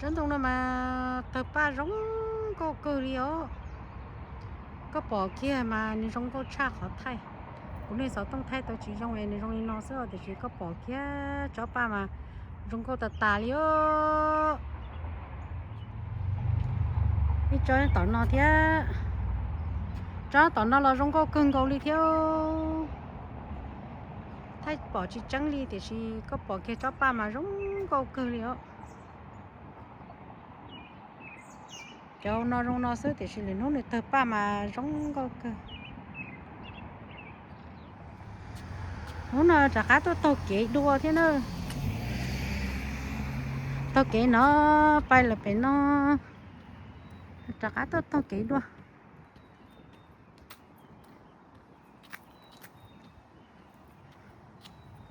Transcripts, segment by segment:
Cov ntoo no mas tawg paj zoo nkauj kawg li os. Koj pom kiag mas nws zoo nkauj tshaj qhov thaij. Kuv nej xov tooj thaij tau tsis zoo es nws zoo li no xwb os, tiam sis koj pom kiag tsob paj mas zoo nkauj tas tas li os. Ib tsob tom no thiab, tsob tom no los zoo nkauj kawg nkaus li thiab. Thaij pom tsis tseeb li tiam sis koj pom kiag tsob paj mas zoo nkauj kawg li os. Cov no zoo no xwb tiam sis lwm hnub nws tawg paj mas zoo nkauj kawg. Hnub no rov qab tuaj taug kev dua thiab na. Taug kev no pais lawm pem no, rov qab tuaj taug kev dua.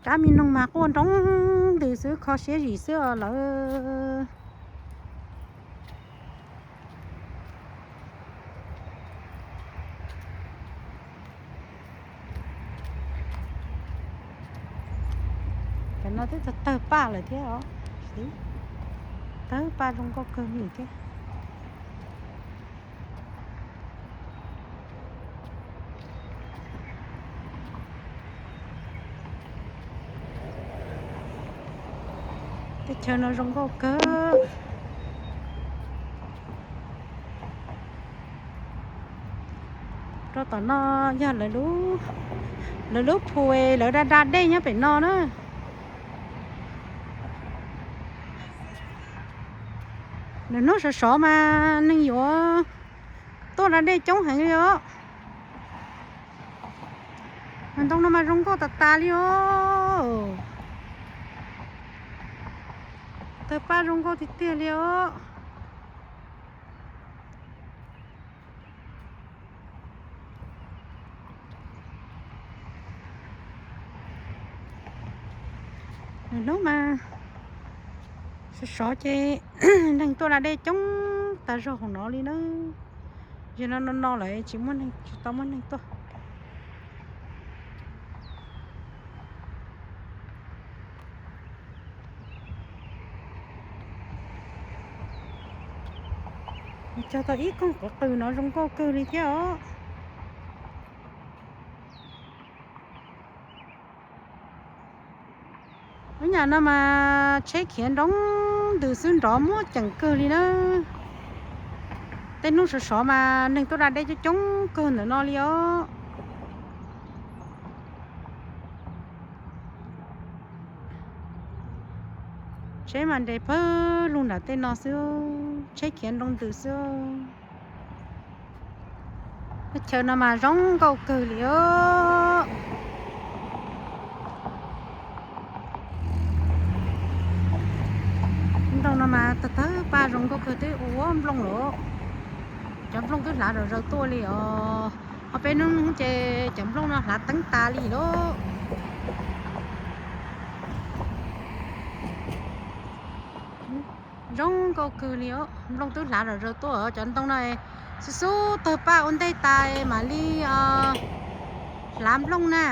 Kab me noog mas quaj nroo ntws xwb, kho siab zim xwb os lawv. Cov no twb tawg paj lawm thiab os. Tawg paj zoo nkauj kawg li thiab. Teb chaws no zoo nkauj kawg. Rau tom no yog lawv lub phu, lawv da da dej nyob pem no na. Lwm hnub sov sov mas neeg yuav tuaj da dej coob heev li os. Ntoo no mas zoo nkauj tas tas li os. Tawg paj zoo nkauj tiag tiag li os. Lwm hnub mas sov sov ces neeg tuaj da dej coob tas zog hauv no li na. Yog no no no lawm tsis muaj neeg, tsis tau muaj neeg tuaj. Cog tau ib koog quav qws no zoo nkauj kawg li thiab os. Lub nyam no mas tsheb khiav nroo ntws xwb, nrov muaj ceem kawg li na. Tej hnub sov sov mas neeg tuaj da dej coob coob kawg ntawm no li os. Tsheb mas nres pawg lug nram tej no xwb, tsheb khiav nroo ntws xwb. Teb chaws no mas zoo nkauj kawg li os. Ntoo no mas tawg tawg paj zoo nkauj kawg, twb ua nplooj lawm. Cov nplooj twb hlav zom zaws tuaj li os. Ob peb hnub ces cov nplooj no hlav teeb tas li lauj. Zoo nkauj kawg li os, nplooj twb hlav zom zaws tuaj, cov ntoo no xub xub tawg paj ua ntej tas mam li hlav nplooj na.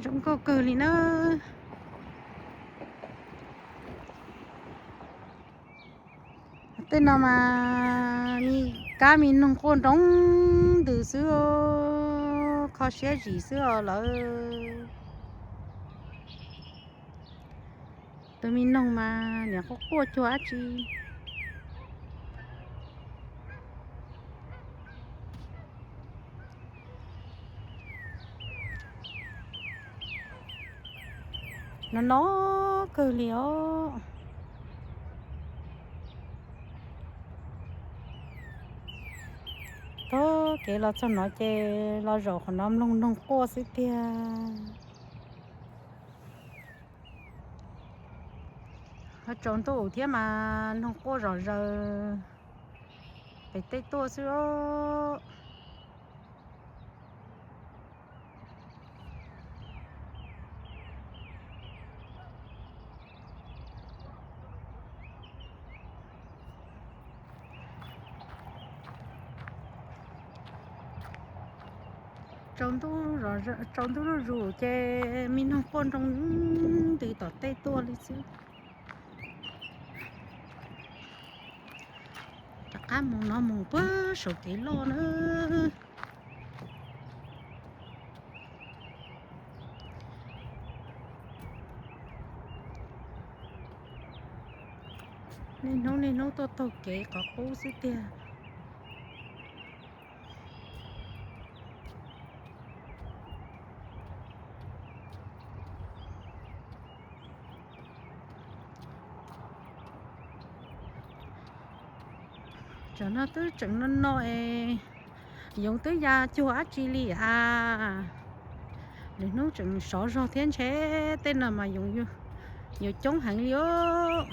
Zoo nkauj kawg li na. Tej no mas me kab me noog quaj nroo ntws xwb, kho siab zim xwb os lawv. Tus me noog mas niam quaj quaj cuag dab tsi. No no kawg li os. Tog kev los txog no ces los zaum qhov no mloog noog quaj xwb tiag. Ho tsaus ntuj thiab mas noog quaj zom zaws pem tej tuaj xwb os. Tsaus ntuj, tsaus ntuj zuj zus ces me noog quaj nroo ntws tom tej tuaj li xwb. Rov qab mus no mus puag saum kev loj na. Niaj hnub niaj hnub tuaj taug kev qhov qub xwb tiag. Tam no twb tseem no no es yoov twb ya cuag dab tsi li as. Lwm hnub tseem sov zog thiab ntshe tej no mas yuav coob heev li os.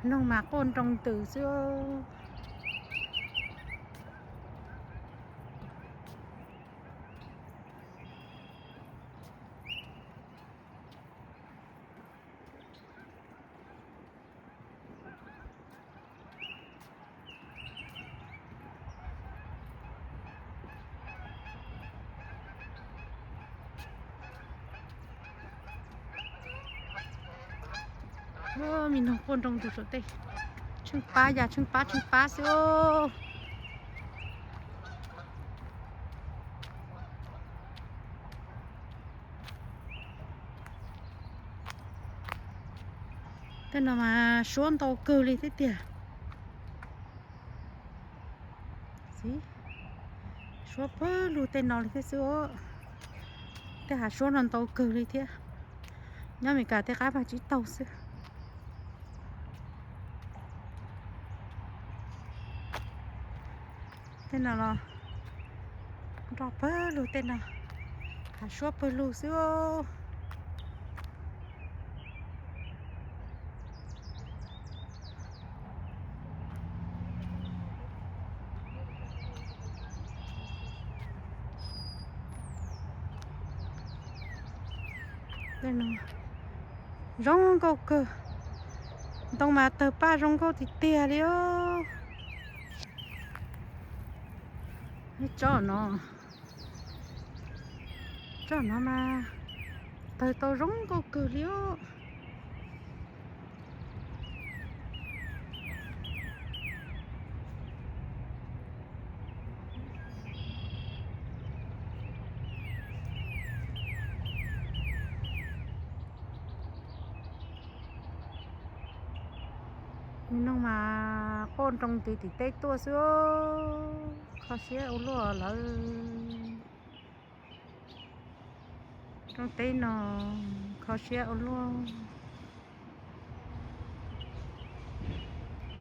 Noog mas quaj nroo ntws xwb. Me noog quaj nroo ntws saum tej. Tsheej pab ya tsheej pab tsheej pab xwb. Tej no mas suab ntau kawg li thiab tiag. Suab pawg lug tej no li thiab xwb. Tej hav suab no ntau kawg li thiab. Nyob Amelikas tej qab mas tsis taug xwb. Tej no los nroj pawg lug tej no, hav suab pawg lug xwb. Zoo nkauj kawg. Ntoo mas tawg paj zoo nkauj tiag tiag li os. Tsob no, tsob no mas tawg tau zoo nkauj kawg li os. Me noog mas quaj nroo ntws tim teb tuaj xwb. Kho siab ua luaj lawm. Rooj teb no kho siab ua luaj.